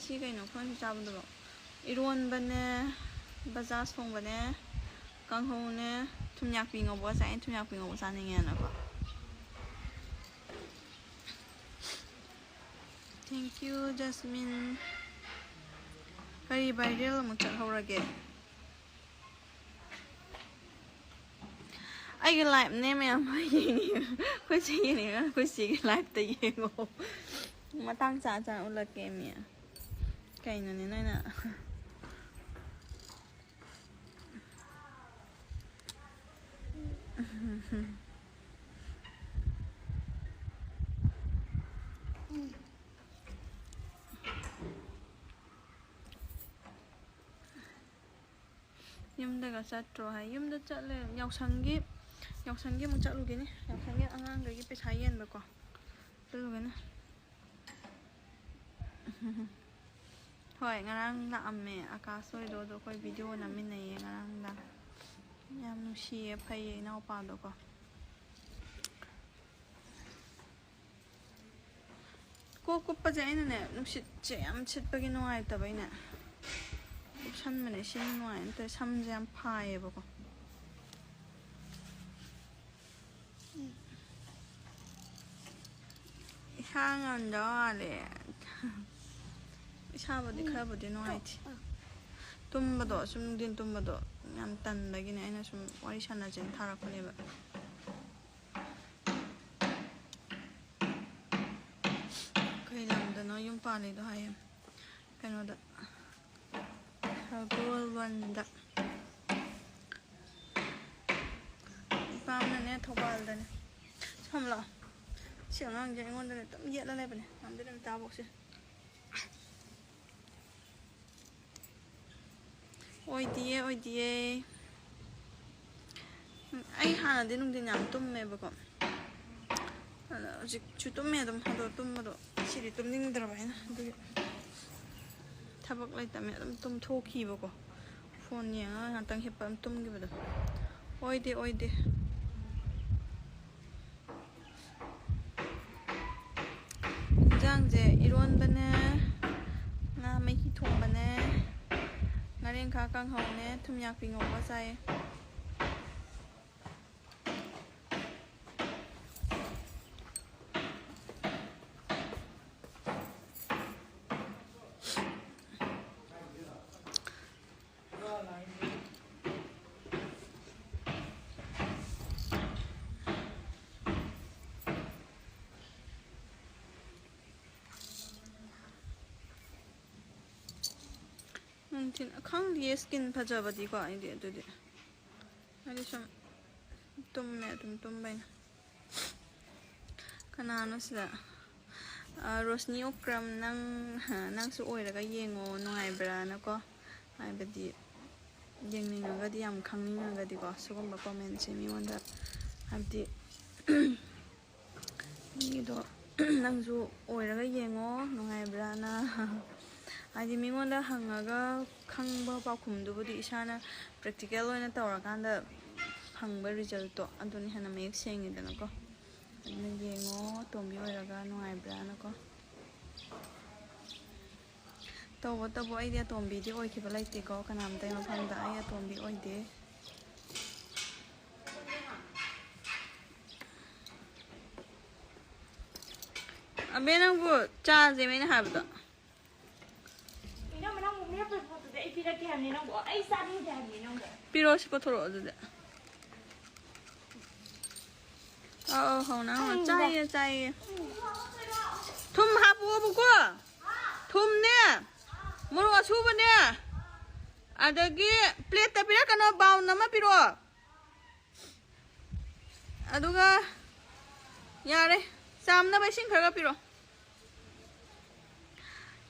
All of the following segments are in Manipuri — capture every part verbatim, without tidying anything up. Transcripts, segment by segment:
ꯁꯤ ꯀꯩꯅꯣ ꯑꯩꯈꯣꯏꯅ ꯆꯥꯕꯗꯨꯕꯣ? ꯏꯔꯣꯟꯕꯅꯦ, ꯕꯖꯥ ꯊꯣꯡꯕꯅꯦ, ꯀꯥꯡꯍꯧꯅꯦ, ꯊꯨꯝꯌꯥꯛꯄꯤ ꯉꯧꯕꯒ ꯆꯥꯏ꯫ ꯑꯩꯅ ꯊꯨꯝꯌꯥꯛꯄꯤ ꯉꯧꯕ ꯆꯥꯅꯤꯡꯉꯦꯅꯀꯣ꯫ Thank you, Jasmine. ꯀꯔꯤ viral ꯑꯃꯨꯛ ꯆꯠꯍꯧꯔꯒꯦ? ꯑꯩꯒꯤ liveꯅꯦ ꯃꯌꯥꯝ ꯌꯦꯡꯉꯤ꯫ ꯑꯩꯈꯣꯏ ꯆꯦ ꯌꯦꯡꯅꯤꯡꯉ ꯑꯩꯈꯣꯏ ꯆꯦꯒꯤ liveꯇ ꯌꯦꯡꯉꯣ꯫ ꯃꯇꯥꯡ ꯆꯥ ꯆꯥꯅ ꯎꯠꯂꯛꯀꯦ ꯃꯤ꯫ ꯀꯩꯅꯣꯅꯦ ꯅꯣꯏꯅ꯫ ꯌꯨꯝꯗꯒ ꯆꯠꯇ꯭ꯔꯣ ꯍꯥꯏ? ꯌꯨꯝꯗ ꯆꯠꯂꯦ꯫ ꯌꯥꯎꯁꯪꯒꯤ, ꯌꯥꯎꯁꯪꯒꯤ ꯑꯃꯨꯛ ꯆꯠꯂꯨꯒꯤꯅꯤ꯫ ꯌꯥꯎꯁꯪꯒꯤ ꯑꯉꯥꯡꯈꯩꯒꯤ ꯄꯩꯁꯥ ꯌꯦꯟꯕꯀꯣ, ꯆꯠꯂꯨꯒꯅꯤ꯫ ꯍꯣꯏ, ꯉꯔꯥꯡ ꯂꯥꯛꯑꯝꯃꯦ ꯑꯀꯥꯁ ꯍꯣꯏꯗꯣ꯫ ꯑꯗꯣ ꯑꯩꯈꯣꯏ video ꯅꯝꯃꯤꯟꯅꯩꯌꯦ ꯉꯔꯥꯡ ꯅꯨꯡꯗꯥꯡ꯫ ꯌꯥꯝ ꯅꯨꯡꯁꯤꯌꯦ, ꯐꯩꯌꯦ ꯏꯅꯥꯎꯄꯥꯗꯣꯀꯣ꯫ ꯀꯣꯛ ꯀꯨꯞꯄꯁꯦ ꯑꯩꯅꯅꯦ, ꯅꯨꯡꯁꯤꯠꯁꯦ ꯌꯥꯝ ꯁꯤꯠꯄꯒꯤ ꯅꯨꯡꯉꯥꯏꯇꯕꯩꯅꯦ ꯀꯨꯞꯁꯟꯕꯅꯦ꯫ ꯁꯤꯅ ꯅꯨꯡꯉꯥꯏ, ꯅꯠꯇ꯭ꯔꯗꯤ ꯁꯝꯁꯦ ꯌꯥꯝ ꯐꯥꯏꯌꯦꯕꯀꯣ꯫ ꯏꯁꯥ ꯉꯝꯗꯕ ꯃꯥꯜꯂꯦ꯫ ꯏꯁꯥꯕꯨꯗꯤ ꯈꯔꯕꯨꯗꯤ ꯅꯨꯡꯉꯥꯏꯇꯦ꯫ ꯇꯨꯝꯕꯗꯣ, ꯁꯨꯝ ꯅꯨꯡꯊꯤꯟ ꯇꯨꯝꯕꯗꯣ ꯌꯥꯝ ꯇꯟꯕꯒꯤꯅꯦ ꯑꯩꯅ ꯁꯨꯝ ꯋꯥꯔꯤ ꯁꯥꯟꯅꯁꯦꯅ ꯊꯥꯔꯛꯄꯅꯦꯕ꯫ ꯀꯩ ꯂꯝꯗꯅꯣ ꯌꯨꯝ ꯄꯥꯜꯂꯤꯗꯣ ꯍꯥꯏꯌꯦ? ꯀꯩꯅꯣꯗ, ꯁꯒꯣꯜꯕꯟꯗ꯫ ꯏꯄꯥꯝꯅꯅꯦ ꯊꯧꯕꯥꯜꯗꯅꯦ꯫ ꯁꯣꯝ ꯂꯥꯛꯑꯣ꯫ ꯁꯤ ꯑꯉꯥꯡꯁꯦ ꯑꯩꯉꯣꯟꯗꯅꯦ ꯑꯗꯨꯝ ꯌꯦꯠꯂ ꯂꯩꯕꯅꯦ꯫ ꯉꯝꯗꯦ ꯅꯨꯃꯤꯠ ꯇꯥꯐꯧꯁꯦ꯫ ꯑꯣꯏꯗꯤꯌꯦ, ꯑꯣꯏꯗꯤꯌꯦ꯫ ꯑꯩ ꯍꯥꯟꯅꯗꯤ ꯅꯨꯡꯊꯤꯟ ꯌꯥꯝ ꯇꯨꯝꯃꯦꯕꯀꯣ꯫ ꯑꯗꯣ ꯍꯧꯖꯤꯛꯁꯨ ꯇꯨꯝꯃꯦ ꯑꯗꯨꯝ꯫ ꯑꯗꯣ ꯇꯨꯝꯕꯗꯣ ꯉꯁꯤꯗꯤ ꯇꯨꯝꯅꯤꯡꯗ꯭ꯔꯕ ꯑꯩꯅ꯫ ꯑꯗꯨꯒꯤ ꯊꯕꯛ ꯂꯩꯇꯕꯅꯤꯅ ꯑꯗꯨꯝ ꯇꯨꯝꯊꯣꯛꯈꯤꯕꯀꯣ꯫ Phone ꯌꯦꯡꯉꯒ ꯉꯥꯛꯇꯪ ꯍꯤꯞꯄ ꯑꯗꯨꯝ ꯇꯨꯝꯈꯤꯕꯗꯣ꯫ ꯑꯣꯏꯗꯦ, ꯑꯣꯏꯗꯦ꯫ ꯏꯟꯖꯥꯡꯁꯦ ꯏꯔꯣꯟꯕꯅꯦ, ꯆꯦꯡꯈꯥ ꯀꯥꯡꯍꯧꯅꯦ, ꯊꯨꯝꯌꯥꯛꯄꯤ ꯉꯧꯕ ꯆꯥꯏꯌꯦ꯫ ꯅꯨꯡꯊꯤꯜ ꯈꯪꯗꯤꯌꯦ, ꯁ꯭ꯀꯤꯟ ꯐꯖꯕꯗꯤꯀꯣ ꯑꯩꯗꯤ ꯑꯗꯨꯗꯤ꯫ ꯑꯩꯗꯤ ꯁꯨꯝ ꯇꯨꯝꯃꯦ, ꯑꯗꯨꯝ ꯇꯨꯝꯕꯩꯅ꯫ ꯀꯅꯥꯅꯣ ꯁꯤꯗ? ꯑ, ꯔꯣꯁꯅꯤ ꯑꯣꯀ꯭ꯔꯝ, ꯅꯪ, ꯅꯪꯁꯨ ꯑꯣꯏꯔꯒ ꯌꯦꯡꯉꯣ, ꯅꯨꯡꯉꯥꯏꯕ꯭ꯔꯥꯅꯀꯣ꯫ ꯍꯥꯏꯕꯗꯤ ꯌꯦꯡꯅꯤꯡꯉꯒꯗꯤ, ꯌꯥꯝ ꯈꯪꯅꯤꯡꯉꯒꯗꯤꯀꯣ, ꯁꯤꯒꯨꯝꯕ ꯀꯣꯃꯦꯟꯁꯦ ꯃꯤꯉꯣꯟꯗ, ꯍꯥꯏꯕꯗꯤ ꯃꯤꯗꯣ ꯅꯪꯁꯨ ꯑꯣꯏꯔꯒ ꯌꯦꯡꯉꯣ, ꯅꯨꯡꯉꯥꯏꯕ꯭ꯔꯥꯅ꯫ ꯍꯥꯏꯗꯤ ꯃꯤꯉꯣꯟꯗ ꯍꯪꯉꯒ ꯈꯪꯕ ꯄꯥꯎꯈꯨꯝꯗꯨꯕꯨꯗꯤ ꯏꯁꯥꯅ ꯄ꯭ꯔꯦꯛꯇꯤꯀꯦꯜ ꯑꯣꯏꯅ ꯇꯧꯔꯀꯥꯟꯗ ꯐꯪꯕ ꯔꯤꯖꯜꯇꯣ ꯑꯗꯨꯅ ꯍꯦꯟꯅ ꯃꯌꯦꯛ ꯁꯦꯡꯉꯤꯗꯅꯀꯣ꯫ ꯑꯗꯨꯅ ꯌꯦꯡꯉꯣ, ꯑꯇꯣꯝꯕꯤ ꯑꯣꯏꯔꯒ ꯅꯨꯡꯉꯥꯏꯕ꯭ꯔꯥꯅꯀꯣ꯫ ꯇꯧꯕꯇꯕꯨ ꯑꯩꯗꯤ ꯑꯇꯣꯝꯕꯤꯗꯤ ꯑꯣꯏꯈꯤꯕ ꯂꯩꯇꯦꯀꯣ, ꯀꯅꯥꯝꯇꯒꯤ ꯃꯐꯝꯗ ꯑꯩ ꯑꯇꯣꯝꯕꯤ ꯑꯣꯏꯗꯦ꯫ ꯑꯕꯦ, ꯅꯪꯕꯨ ꯆꯥꯁꯦ ꯑꯩꯅ ꯍꯥꯏꯕꯗꯣ? ꯏꯅꯝꯃ, ꯅꯪꯕꯨ ꯃꯦꯠꯄ ꯄꯣꯠꯇꯨꯗꯤ ꯑꯩ ꯄꯤꯔꯛꯀꯦ ꯍꯥꯏꯕꯅꯤ ꯅꯪꯕꯨ, ꯑꯩ ꯆꯥꯅꯤꯡꯗꯦ ꯍꯥꯏꯕꯅꯤ ꯅꯪꯕꯨ꯫ ꯄꯤꯔꯛꯑꯣ, ꯁꯤ ꯄꯨꯊꯣꯔꯛꯑꯣ ꯑꯗꯨꯗꯤ꯫ ꯑꯧ, ꯑꯧ, ꯍꯧꯅ, ꯍꯧꯅ꯫ ꯆꯥꯏꯌꯦ, ꯆꯥꯏꯌꯦ꯫ ꯊꯨꯝ ꯍꯥꯞꯄꯛꯑꯣꯕꯀꯣ꯫ ꯊꯨꯝꯅꯦ, ꯃꯣꯔꯣꯛ ꯑꯁꯨꯕꯅꯦ, ꯑꯗꯒꯤ ꯄ꯭ꯂꯦꯠꯇ ꯄꯤꯔꯛꯀꯅꯣ, ꯕꯥꯎꯟ ꯑꯃ ꯄꯤꯔꯛꯑꯣ꯫ ꯑꯗꯨꯒ ꯌꯥꯔꯦ, ꯆꯥꯝꯅꯕ ꯏꯁꯤꯡ ꯈꯔꯒ ꯄꯤꯔꯛꯑꯣ꯫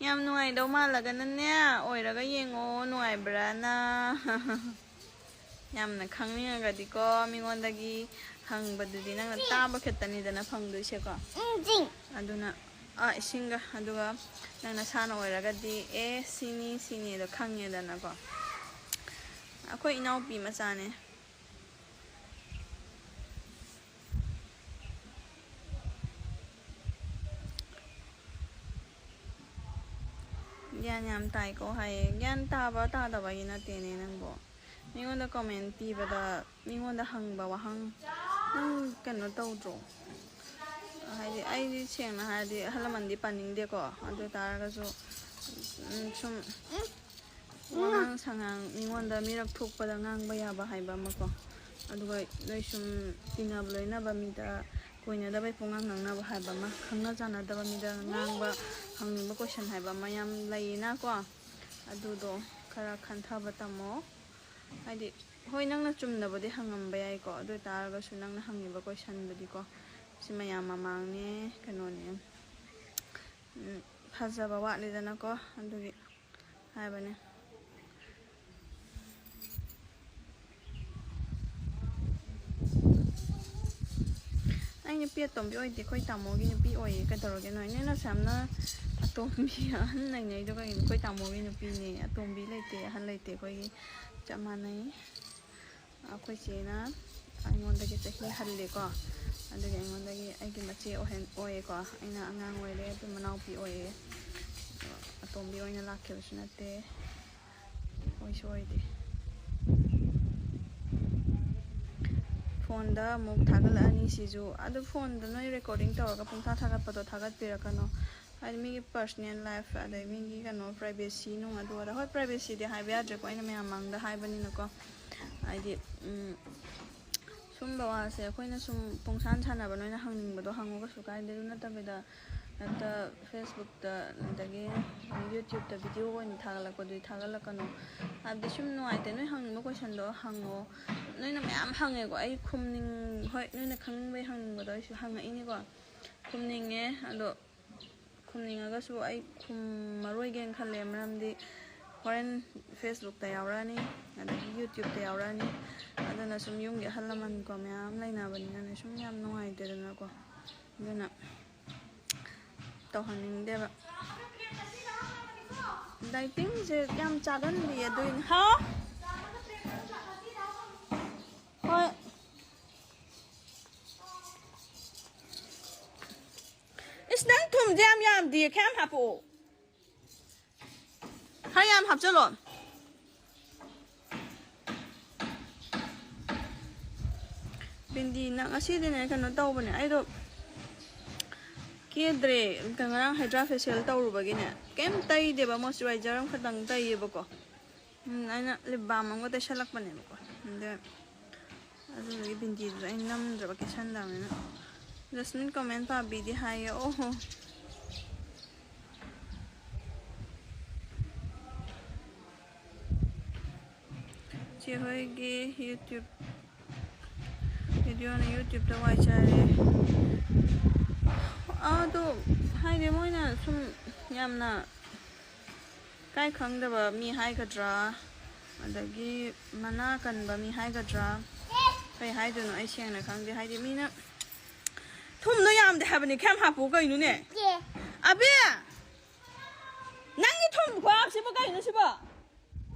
ꯌꯥꯝ ꯅꯨꯡꯉꯥꯏꯗꯧ ꯃꯥꯜꯂꯒꯅꯅꯦ, ꯑꯣꯏꯔꯒ ꯌꯦꯡꯉꯣ, ꯅꯨꯡꯉꯥꯏꯕ꯭ꯔꯥꯅ꯫ ꯌꯥꯝꯅ ꯈꯪꯅꯤꯡꯉꯒꯗꯤꯀꯣ, ꯃꯤꯉꯣꯟꯗꯒꯤ ꯍꯪꯕꯗꯨꯗꯤ ꯅꯪꯅ ꯇꯥꯕ ꯈꯛꯇꯅꯤꯗꯅ ꯐꯪꯗꯣꯏꯁꯦꯀꯣ꯫ ꯎꯝ, ꯆꯤꯡ꯫ ꯑꯗꯨꯅ, ꯑꯥ, ꯏꯁꯤꯡꯒ, ꯑꯗꯨꯒ ꯅꯪ ꯅꯁꯥꯅ ꯑꯣꯏꯔꯒꯗꯤ, ꯑꯦ, ꯁꯤꯅꯤ, ꯁꯤꯅꯤꯗꯣ ꯈꯪꯉꯦꯗꯅꯀꯣ꯫ ꯑꯩꯈꯣꯏ ꯏꯅꯥꯎꯄꯤ ꯃꯆꯥꯅꯦ꯫ ꯒ꯭ꯌꯥꯟ ꯌꯥꯝ ꯇꯥꯏꯀꯣ ꯍꯥꯏꯌꯦ꯫ ꯒ꯭ꯌꯥꯟ ꯇꯥꯕ ꯇꯥꯗꯕꯒꯤ ꯅꯠꯇꯦꯅꯦ ꯅꯪꯕꯣ꯫ ꯃꯤꯉꯣꯟꯗ ꯀꯣꯃꯦꯟ ꯄꯤꯕꯗ, ꯃꯤꯉꯣꯟꯗ ꯍꯪꯕ ꯋꯥꯍꯪ ꯅꯪ ꯀꯩꯅꯣ ꯇꯧꯗ꯭ꯔꯣ? ꯍꯥꯏꯗꯤ ꯑꯩꯗꯤ ꯁꯦꯡꯅ ꯍꯥꯏꯔꯗꯤ ꯑꯍꯜ ꯂꯃꯟꯗꯤ ꯄꯟꯅꯤꯡꯗꯦꯀꯣ꯫ ꯑꯗꯨ ꯑꯣꯏ ꯇꯥꯔꯒꯁꯨ, ꯎꯝ, ꯁꯨꯝ ꯋꯥꯉꯥꯡ ꯁꯉꯥꯡ ꯃꯤꯉꯣꯟꯗ ꯃꯤꯔꯛ ꯊꯣꯛꯄꯗ ꯉꯥꯡꯕ ꯌꯥꯕ ꯍꯥꯏꯕ ꯑꯃꯀꯣ, ꯑꯗꯨꯒ ꯅꯣꯏ ꯁꯨꯝ ꯇꯤꯟꯅꯕ ꯂꯣꯏꯅꯕ ꯃꯤꯗ ꯀꯣꯏꯅꯗꯕꯩ ꯄꯨꯡꯉꯥꯡ ꯉꯥꯡꯅꯕ ꯍꯥꯏꯕ ꯑꯃ, ꯈꯪꯅ ꯆꯥꯟꯅꯗꯕ ꯃꯤꯗ ꯉꯥꯡꯕ, ꯍꯪꯅꯤꯡꯕ ꯀꯣꯏꯁꯟ ꯍꯥꯏꯕ ꯑꯃ ꯌꯥꯝ ꯂꯩꯌꯦꯅꯀꯣ꯫ ꯑꯗꯨꯗꯣ ꯈꯔ ꯈꯟꯊꯕ ꯇꯝꯃꯣ꯫ ꯍꯥꯏꯗꯤ, ꯍꯣꯏ, ꯅꯪꯅ ꯆꯨꯝꯅꯕꯨꯗꯤ ꯍꯪꯉꯝꯕ ꯌꯥꯏꯀꯣ, ꯑꯗꯨ ꯑꯣꯏ ꯇꯥꯔꯒꯁꯨ ꯅꯪꯅ ꯍꯪꯉꯤꯕ ꯀꯣꯏꯁꯟꯗꯨꯗꯤꯀꯣ, ꯁꯤ ꯃꯌꯥꯝ ꯃꯃꯥꯡꯅꯦ, ꯀꯩꯅꯣꯅꯦ, ꯎꯝ, ꯐꯖꯕ ꯋꯥꯠꯂꯤꯗꯅꯀꯣ, ꯑꯗꯨꯒꯤ ꯍꯥꯏꯕꯅꯦ꯫ ꯑꯩ ꯅꯨꯄꯤ ꯑꯇꯣꯝꯕꯤ ꯑꯣꯏꯗꯦ, ꯑꯩꯈꯣꯏ ꯇꯥꯃꯣꯒꯤ ꯅꯨꯄꯤ ꯑꯣꯏꯌꯦ꯫ ꯀꯩꯗꯧꯔꯒꯦ ꯅꯣꯏ? ꯅꯣꯏꯅ ꯑꯁꯨꯛ ꯌꯥꯝꯅ ꯑꯇꯣꯝꯕꯤ ꯑꯍꯟ ꯂꯩꯅꯩꯗꯣ ꯀꯩꯒꯤꯅꯣ? ꯑꯩꯈꯣꯏ ꯇꯥꯃꯣꯒꯤ ꯅꯨꯄꯤꯅꯦ, ꯑꯇꯣꯝꯕꯤ ꯂꯩꯇꯦ, ꯑꯍꯟ ꯂꯩꯇꯦ, ꯑꯩꯈꯣꯏꯒꯤ ꯆꯞ ꯃꯥꯟꯅꯩ꯫ ꯑꯩꯈꯣꯏ ꯆꯦꯅ ꯑꯩꯉꯣꯟꯗꯒꯤ ꯆꯍꯤ ꯍꯜꯂꯦꯀꯣ, ꯑꯗꯨꯒꯤ ꯑꯩꯉꯣꯟꯗꯒꯤ ꯑꯩꯒꯤ ꯃꯆꯦ ꯑꯣꯏꯍꯟ-, ꯑꯣꯏꯌꯦꯀꯣ꯫ ꯑꯩꯅ ꯑꯉꯥꯡ ꯑꯣꯏꯔꯦ, ꯑꯗꯨ ꯃꯅꯥꯎꯄꯤ ꯑꯣꯏꯌꯦ꯫ ꯑꯗꯣ ꯑꯇꯣꯝꯕꯤ ꯑꯣꯏꯅ ꯂꯥꯛꯈꯤꯕꯁꯨ ꯅꯠꯇꯦ, ꯑꯣꯏꯁꯨ ꯑꯣꯏꯗꯦ꯫ ꯐꯣꯟꯗ ꯑꯃꯨꯛ ꯊꯥꯒꯠꯂꯛꯑꯅꯤ ꯁꯤꯁꯨ꯫ ꯑꯗꯨ ꯐꯣꯟꯗ ꯅꯣꯏ ꯔꯦꯀꯣꯔꯗꯤꯡ ꯇꯧꯔꯒ ꯄꯨꯡꯊꯥ ꯊꯥꯒꯠꯄꯗꯣ ꯊꯥꯒꯠꯄꯤꯔꯛꯀꯅꯣ꯫ ꯍꯥꯏꯗꯤ ꯃꯤꯒꯤ ꯄꯔꯁꯅꯦꯜ ꯂꯥꯏꯐ, ꯑꯗꯩ ꯃꯤꯒꯤ ꯀꯩꯅꯣ, ꯄ꯭ꯔꯥꯏꯚꯦꯁꯤ ꯅꯨꯡ ꯑꯗꯨ ꯑꯗꯥ꯫ ꯍꯣꯏ, ꯄ꯭ꯔꯥꯏꯚꯦꯁꯤꯗꯤ ꯍꯥꯏꯕ ꯌꯥꯗ꯭ꯔꯦꯀꯣ, ꯑꯩꯅ ꯃꯌꯥꯝ ꯃꯥꯡꯗ ꯍꯥꯏꯕꯅꯤꯅꯀꯣ꯫ ꯍꯥꯏꯗꯤ, ꯎꯝ, ꯁꯨꯝꯕ ꯋꯥꯁꯦ ꯑꯩꯈꯣꯏꯅ ꯁꯨꯝ ꯄꯨꯡꯁꯥꯟ ꯁꯥꯟꯅꯕ, ꯅꯣꯏꯅ ꯍꯪꯅꯤꯡꯕꯗꯣ ꯍꯪꯉꯣ, ꯀꯩꯁꯨ ꯀꯥꯏꯗꯦ꯫ ꯑꯗꯨ ꯅꯠꯇꯕꯤꯗ ꯍꯦꯛꯇ ꯐꯦꯁꯕꯨꯛꯇ ꯑꯗꯒꯤ ꯌꯨꯇ꯭ꯌꯨꯕꯇ ꯚꯤꯗꯤꯑꯣ ꯑꯣꯏꯅ ꯊꯥꯒꯠꯂꯛꯄꯗꯨꯗꯤ ꯊꯥꯒꯠꯂꯛꯀꯅꯨ꯫ ꯍꯥꯏꯕꯗꯤ ꯁꯨꯝ ꯅꯨꯡꯉꯥꯏꯇꯦ꯫ ꯅꯣꯏ ꯍꯪꯅꯤꯡꯕ ꯀꯣꯏꯁꯟꯗꯣ ꯍꯪꯉꯣ꯫ ꯅꯣꯏꯅ ꯃꯌꯥꯝ ꯍꯪꯉꯦꯀꯣ, ꯑꯩ ꯈꯨꯝꯅꯤꯡ-, ꯍꯣꯏ, ꯅꯣꯏꯅ ꯈꯪꯅꯤꯡꯕꯩ ꯍꯪꯅꯤꯡꯕꯗꯣ ꯑꯩꯁꯨ ꯍꯪꯉꯛꯏꯅꯤꯀꯣ꯫ ꯈꯨꯝꯅꯤꯡꯉꯦ, ꯑꯗꯣ ꯈꯨꯝꯅꯤꯡꯉꯒꯁꯨ ꯑꯩ ꯈꯨꯝꯃꯔꯣꯏꯒꯦꯅ ꯈꯜꯂꯦ꯫ ꯃꯔꯝꯗꯤ ꯍꯣꯔꯦꯟ ꯐꯦꯁꯕꯨꯛꯇ ꯌꯥꯎꯔꯛꯑꯅꯤ, ꯑꯗꯒꯤ ꯌꯨꯇ꯭ꯌꯨꯕꯇ ꯌꯥꯎꯔꯛꯑꯅꯤ꯫ ꯑꯗꯨꯅ ꯁꯨꯝ ꯌꯨꯝꯒꯤ ꯑꯍꯜ ꯂꯃꯟꯀꯣ ꯃꯌꯥꯝ ꯂꯩꯅꯕꯅꯤꯅꯅꯦ, ꯁꯨꯝ ꯌꯥꯝ ꯅꯨꯡꯉꯥꯏꯇꯦꯗꯅꯀꯣ꯫ ꯑꯗꯨꯅ ꯇꯧꯍꯟꯅꯤꯡꯗꯦꯕ꯫ ꯗꯥꯏꯇꯤꯡꯁꯦ ꯌꯥꯝ ꯆꯥꯒꯟꯗꯤꯌꯦ, ꯑꯗꯨꯏꯅꯦ꯫ ꯍꯥꯎ? ꯍꯣꯏ꯫ ꯏꯁ, ꯅꯪ ꯊꯨꯝꯁꯦ ꯌꯥꯝ ꯌꯥꯝꯗꯤꯌꯦ, ꯈꯔ ꯌꯥꯝ ꯍꯥꯞꯄꯛꯑꯣ꯫ ꯍꯥꯞꯆꯜꯂꯣ꯫ ꯕꯤꯟꯗꯤ ꯅꯪ ꯉꯁꯤꯗꯤꯅꯦ ꯀꯩꯅꯣ ꯇꯧꯕꯅꯦ, ꯑꯩꯗꯣ ꯀꯦꯗ꯭ꯔꯦ꯫ ꯉꯔꯥꯡ ꯍꯥꯏꯗ꯭ꯔꯥ ꯐꯦꯁꯤꯌꯦꯜ ꯇꯧꯔꯨꯕꯒꯤꯅꯦ ꯀꯩꯝ ꯇꯩꯗꯦꯕ, ꯃꯣꯏꯆꯔꯥꯏꯖꯔ ꯑꯃꯈꯛꯇꯪ ꯇꯩꯌꯦꯕꯀꯣ꯫ ꯎꯝ, ꯑꯩꯅ ꯂꯤꯞ ꯕꯥꯝ ꯑꯃꯒ ꯇꯩꯁꯜꯂꯛꯄꯅꯦꯕꯀꯣ꯫ ꯑꯗ ꯑꯗꯨꯗꯨꯒꯤ ꯕꯤꯟꯗꯤꯗꯨꯗ ꯑꯩ ꯅꯝꯗ꯭ꯔꯕ, ꯀꯦꯁꯟꯗꯕꯅꯤꯅ꯫ ꯖꯁꯃꯤꯟ ꯀꯃꯦꯟ ꯄꯥꯕꯤꯗꯤ ꯍꯥꯏꯌꯦ꯫ ꯑꯣꯍꯣ꯫ ꯆꯦ ꯍꯣꯏꯒꯤ ꯌꯨꯇ꯭ꯌꯨꯕ ꯚꯤꯗꯤꯑꯣꯅ ꯌꯨꯇ꯭ꯌꯨꯕꯇ ꯋꯥꯏ ꯆꯥꯏꯔꯦ꯫ ꯑꯗꯣ ꯍꯥꯏꯗꯤ ꯃꯣꯏꯅ ꯁꯨꯝ ꯌꯥꯝꯅ ꯀꯥꯏ ꯈꯪꯗꯕ ꯃꯤ ꯍꯥꯏꯒꯗ꯭ꯔꯥ, ꯑꯗꯒꯤ ꯃꯅꯥ ꯀꯟꯕ ꯃꯤ ꯍꯥꯏꯒꯗ꯭ꯔꯥ, ꯀꯩ ꯍꯥꯏꯗꯣꯏꯅꯣ ꯑꯩ ꯁꯦꯡꯅ ꯈꯪꯗꯦ꯫ ꯍꯥꯏꯗꯤ ꯃꯤꯅ ꯊꯨꯝꯗꯣ ꯌꯥꯝꯗꯦ ꯍꯥꯏꯕꯅꯤ, ꯈꯌꯥꯝ ꯍꯥꯞꯄꯨ ꯀꯩꯅꯣꯅꯦ? ꯑꯕꯤ! ꯅꯪꯒꯤ ꯊꯨꯝ ꯈꯨꯍꯥꯞꯁꯤꯕꯨ ꯀꯩꯅꯣ ꯁꯤꯕꯣ?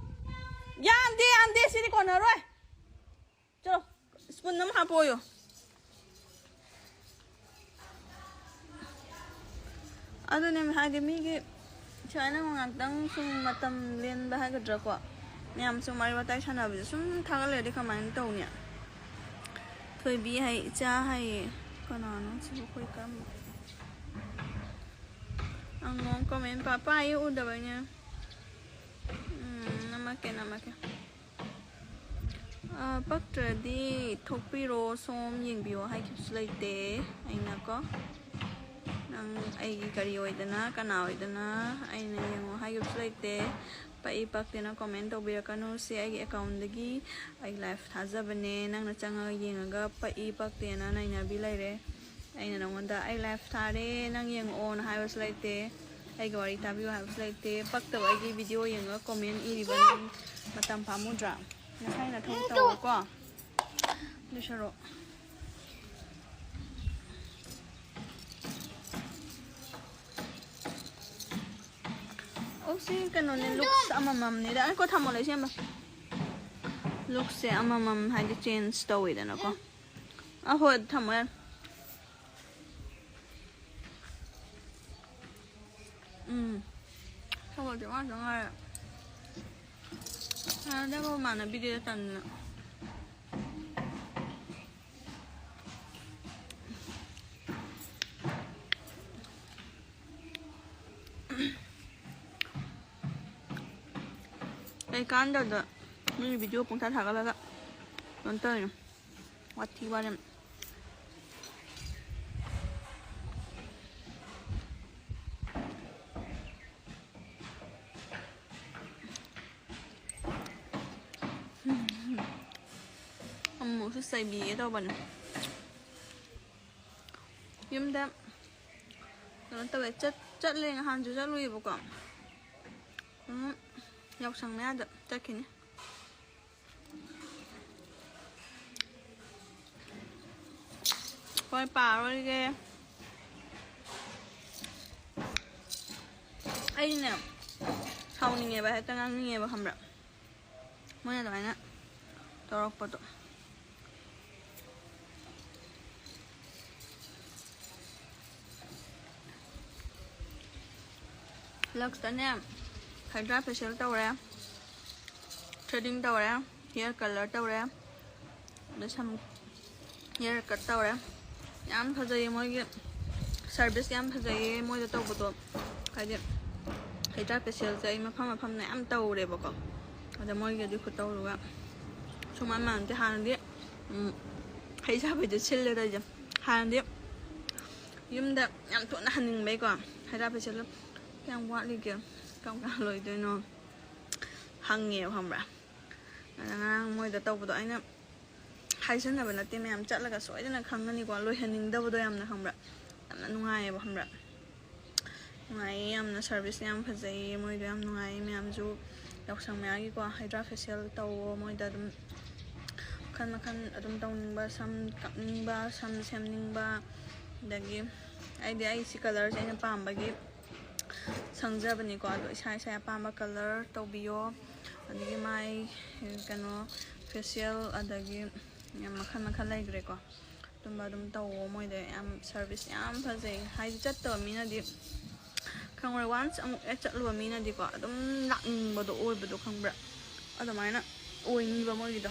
ꯌꯥꯝꯗꯦ, ꯌꯥꯝꯗꯦ, ꯁꯤꯗꯤ ꯀꯣꯟꯅꯔꯣꯏ꯫ ꯆꯠꯂꯣ, ꯁ꯭ꯄꯨꯟ ꯑꯃ ꯍꯥꯞꯄꯣꯌꯣ꯫ ꯑꯗꯨꯅꯦ ꯍꯥꯏꯗꯤ ꯃꯤꯒꯤ ꯁꯨꯃꯥꯏꯅ ꯉꯥꯛꯇꯪ ꯁꯨꯝ ꯃꯇꯝ ꯂꯦꯟꯕ ꯍꯥꯏꯒꯗ꯭ꯔꯥꯀꯣ, ꯃꯌꯥꯝ ꯁꯨꯝ ꯋꯥꯔꯤ ꯋꯥꯇꯥꯏ ꯁꯥꯟꯅꯕꯁꯦ ꯁꯨꯝ ꯊꯥꯒꯠꯂꯩꯔꯗꯤ ꯀꯃꯥꯏꯅ ꯇꯧꯅꯤ? ꯊꯣꯏꯕꯤ ꯍꯥꯏ, ꯏꯆꯥ ꯍꯥꯏꯌꯦ꯫ ꯀꯅꯥꯅꯣ ꯁꯤꯕꯨ? ꯑꯩꯈꯣꯏ ꯀꯔꯝꯕ? ꯑꯉꯣꯝ ꯀꯃꯦꯟ ꯄꯥ-, ꯄꯥꯏꯌꯦ, ꯎꯗꯕꯩꯅꯦ꯫ ꯎꯝ, ꯅꯝꯃꯛꯀꯦ, ꯅꯝꯃꯛꯀꯦ꯫ ꯑ, ꯄꯛꯇ꯭ꯔꯗꯤ ꯊꯣꯛꯄꯤꯔꯣ, ꯁꯣꯝ ꯌꯦꯡꯕꯤꯌꯣ ꯍꯥꯏꯈꯤꯕꯁꯨ ꯂꯩꯇꯦ ꯑꯩꯅꯀꯣ꯫ ꯅꯪ ꯑꯩꯒꯤ ꯀꯔꯤ ꯑꯣꯏꯗꯅ, ꯀꯅꯥ ꯑꯣꯏꯗꯅ ꯑꯩꯅ ꯌꯦꯡꯉꯣ ꯍꯥꯏꯈꯤꯕꯁꯨ ꯂꯩꯇꯦ꯫ ꯄꯛꯏ ꯄꯛꯇꯦꯅ ꯀꯣꯃꯦꯟ ꯇꯧꯕꯤꯔꯛꯀꯅꯨ꯫ ꯁꯤ ꯑꯩꯒꯤ ꯑꯦꯀꯥꯎꯟꯗꯒꯤ ꯑꯩ ꯂꯥꯏꯐ ꯊꯥꯖꯕꯅꯦ꯫ ꯅꯪꯅ ꯆꯪꯉꯒ ꯌꯦꯡꯉꯒ ꯄꯛꯏ ꯄꯛꯇꯦꯅ ꯅꯩꯅꯕꯤ ꯂꯩꯔꯦ꯫ ꯑꯩꯅ ꯅꯉꯣꯟꯗ "ꯑꯩ ꯂꯥꯏꯐ ꯊꯥꯔꯦ, ꯅꯪ ꯌꯦꯡꯉꯛꯑꯣꯅ" ꯍꯥꯏꯕꯁꯨ ꯂꯩꯇꯦ, "ꯑꯩꯒꯤ ꯋꯥꯔꯤ ꯇꯥꯕꯤꯌꯨ" ꯍꯥꯏꯕꯁꯨ ꯂꯩꯇꯦ꯫ ꯄꯛꯇꯕ ꯑꯩꯒꯤ ꯚꯤꯗꯤꯑꯣ ꯌꯦꯡꯉꯒ ꯀꯣꯃꯦꯟ ꯏꯔꯤꯕ ꯅꯪ ꯃꯇꯝ ꯄꯥꯝꯃꯨꯗ꯭ꯔꯥ? ꯅꯁꯥꯏ ꯅꯊꯧ ꯇꯧꯔꯣꯀꯣ꯫ ꯑꯗꯨ ꯁꯔꯨꯛ꯫ ꯑꯣ, ꯁꯤ ꯀꯩꯅꯣꯅꯦ, ꯂꯨꯛꯁ ꯑꯃꯃꯝꯅꯤꯗ꯫ ꯑꯩ ꯀꯣ ꯊꯝꯃꯣ, ꯂꯩꯁꯦꯝꯕ꯫ ꯂꯨꯛꯁꯦ ꯑꯃꯃꯝ ꯍꯥꯏꯗꯤ ꯆꯦꯟꯖ ꯇꯧꯋꯤꯗꯅꯀꯣ꯫ ꯑ, ꯍꯣꯏ, ꯊꯝꯃꯣ ꯌꯥꯔꯦ꯫ ꯎꯝ꯫ ꯊꯝꯃꯣ, ꯆꯥꯝꯃꯉꯥ ꯆꯥꯝꯃꯉꯥ ꯍꯥꯏꯔꯦ꯫ ꯃꯥꯟꯅꯗꯕ ꯃꯥꯟꯅꯕꯤꯗꯦꯗ ꯇꯟꯗꯅ꯫ ꯀꯩꯀꯥꯟꯗꯕꯗ ꯃꯤꯒꯤ ꯚꯤꯗꯤꯑꯣ ꯄꯨꯡꯊꯥ ꯊꯥꯒꯠꯂꯒ ꯀꯩꯅꯣ ꯇꯧꯔꯤꯅꯣ? ꯋꯥꯊꯤ ꯋꯥꯔꯦꯝ꯫ ꯑꯃꯨꯛꯁꯨ ꯆꯩꯕꯤꯒꯦ ꯇꯧꯕꯅꯦ꯫ ꯌꯨꯝꯗ ꯀꯩꯅꯣ ꯇꯧꯋꯦ, ꯆꯠ-, ꯆꯠꯂꯦ, ꯅꯍꯥꯟꯁꯨ ꯆꯠꯂꯨꯏꯕꯀꯣ꯫ ꯎꯝ, ꯌꯥꯎꯁꯪ ꯃꯌꯥꯗ ꯆꯠꯈꯤꯅꯤ꯫ ꯍꯣꯏ, ꯄꯥꯔꯣꯏꯒꯦ꯫ ꯑꯩꯅꯦ, ꯁꯥꯎꯅꯤꯡꯉꯦꯕ, ꯍꯦꯛꯇ ꯉꯥꯡꯅꯤꯡꯉꯦꯕ, ꯈꯪꯕ꯭ꯔꯥ? ꯃꯣꯏꯅ ꯑꯗꯨꯃꯥꯏꯅ ꯇꯧꯔꯛꯄꯗꯣ꯫ ꯂꯛꯁꯇꯅꯦ, ꯍꯥꯏꯗ꯭ꯔꯥ ꯐꯦꯁꯤꯌꯦꯜ ꯇꯧꯔꯦ, ꯊ꯭ꯔꯦꯗꯤꯡ ꯇꯧꯔꯦ, ꯍꯤꯌꯔ ꯀꯂꯔ ꯇꯧꯔꯦ, ꯑꯗ ꯁꯝ ꯍꯤꯌꯔ ꯀꯠ ꯇꯧꯔꯦ꯫ ꯌꯥꯝ ꯐꯖꯩꯌꯦ ꯃꯣꯏꯒꯤ ꯁꯥꯔꯚꯤꯁ, ꯌꯥꯝ ꯐꯖꯩꯌꯦ ꯃꯣꯏꯗ ꯇꯧꯕꯗꯣ꯫ ꯍꯥꯏꯗꯤ ꯍꯥꯏꯗ꯭ꯔꯥ ꯐꯦꯁꯤꯌꯦꯜꯁꯦ ꯑꯩ ꯃꯐꯝ ꯃꯐꯝꯗ ꯌꯥꯝ ꯇꯧꯔꯦꯕꯀꯣ, ꯑꯗ ꯃꯣꯏꯒꯤ ꯑꯗꯨ ꯈꯨꯇꯧꯗꯨꯒ ꯁꯨꯃꯥꯟ ꯃꯥꯟꯅꯗꯦ꯫ ꯍꯥꯟꯅꯗꯤ, ꯎꯝ, ꯍꯩ ꯆꯥꯕꯩꯗꯣ ꯁꯤꯜꯂꯦ ꯇꯧꯔꯤꯁꯦ꯫ ꯍꯥꯟꯅꯗꯤ ꯌꯨꯝꯗ ꯌꯥꯝ ꯊꯨꯅ ꯍꯟꯅꯤꯡꯕꯩꯀꯣ, ꯍꯥꯏꯗ꯭ꯔꯥ ꯐꯦꯁꯤꯌꯦꯜꯗꯣ ꯀꯌꯥꯝ ꯋꯥꯠꯂꯤꯒꯦ, ꯀꯔꯝ ꯀꯥꯟ ꯂꯣꯏꯗꯣꯏꯅꯣ ꯍꯪꯉꯦꯕ, ꯈꯪꯕ꯭ꯔꯥ? ꯑꯗ ꯉꯔꯥꯡ ꯃꯣꯏꯗ ꯇꯧꯕꯗꯣ ꯑꯩꯅ ꯍꯥꯏꯖꯟꯅꯕ ꯅꯠꯇꯦ, ꯃꯌꯥꯝ ꯆꯠꯂꯒ ꯁꯣꯏꯗꯅ ꯈꯪꯒꯅꯤꯀꯣ, ꯂꯣꯏꯍꯟꯅꯤꯡꯗꯕꯗꯣ ꯌꯥꯝꯅ, ꯈꯪꯕ꯭ꯔꯥ? ꯌꯥꯝꯅ ꯅꯨꯡꯉꯥꯏꯌꯦꯕ, ꯈꯪꯕ꯭ꯔꯥ? ꯅꯨꯡꯉꯥꯏꯌꯦ ꯌꯥꯝꯅ, ꯁꯥꯔꯚꯤꯁ ꯌꯥꯝ ꯐꯖꯩꯌꯦ ꯃꯣꯏꯗꯣ, ꯌꯥꯝ ꯅꯨꯡꯉꯥꯏꯌꯦ꯫ ꯃꯌꯥꯝꯁꯨ ꯌꯥꯎꯁꯪ ꯃꯌꯥꯒꯤꯀꯣ ꯍꯥꯏꯗ꯭ꯔꯥ ꯐꯦꯁꯤꯌꯦꯜ ꯇꯧꯋꯣ ꯃꯣꯏꯗ ꯑꯗꯨꯝ꯫ ꯃꯈꯜ ꯃꯈꯜ ꯑꯗꯨꯝ ꯇꯧꯅꯤꯡꯕ, ꯁꯝ ꯀꯛꯅꯤꯡꯕ, ꯁꯝ ꯁꯦꯝꯅꯤꯡꯕ, ꯑꯗꯒꯤ ꯑꯩꯗꯤ ꯑꯩ ꯁꯤ ꯀꯂꯔꯁꯦ ꯑꯩꯅ ꯄꯥꯝꯕꯒꯤ ꯁꯪꯖꯕꯅꯤꯀꯣ꯫ ꯑꯗꯣ ꯏꯁꯥ ꯏꯁꯥ ꯑꯄꯥꯝꯕ ꯀꯂꯔ ꯇꯧꯕꯤꯌꯣ꯫ ꯑꯗꯒꯤ ꯃꯥꯏ ꯀꯩꯅꯣ ꯐꯦꯁꯤꯌꯦꯜ, ꯑꯗꯒꯤ ꯌꯥꯝ ꯃꯈꯜ ꯃꯈꯜ ꯂꯩꯈ꯭ꯔꯦꯀꯣ꯫ ꯑꯗꯨꯝꯕ ꯑꯗꯨꯝ ꯇꯧꯋꯣ ꯃꯣꯏꯗ꯫ ꯌꯥꯝ ꯁꯥꯔꯚꯤꯁ ꯌꯥꯝ ꯐꯖꯩ꯫ ꯍꯥꯏꯗꯤ ꯆꯠꯇꯕ ꯃꯤꯅꯗꯤ ꯈꯪꯉꯔꯣꯏ, ꯋꯥꯟꯁ ꯑꯃꯨꯛ ꯍꯦꯛ ꯆꯠꯂꯨꯕ ꯃꯤꯅꯗꯤꯀꯣ ꯑꯗꯨꯝ ꯂꯥꯛꯅꯤꯡꯕꯗꯣ ꯑꯣꯏꯕꯗꯣ, ꯈꯪꯕ꯭ꯔꯥ? ꯑꯗꯨꯃꯥꯏꯅ ꯑꯣꯏꯅꯤꯕ ꯃꯣꯏꯒꯤꯗꯣ꯫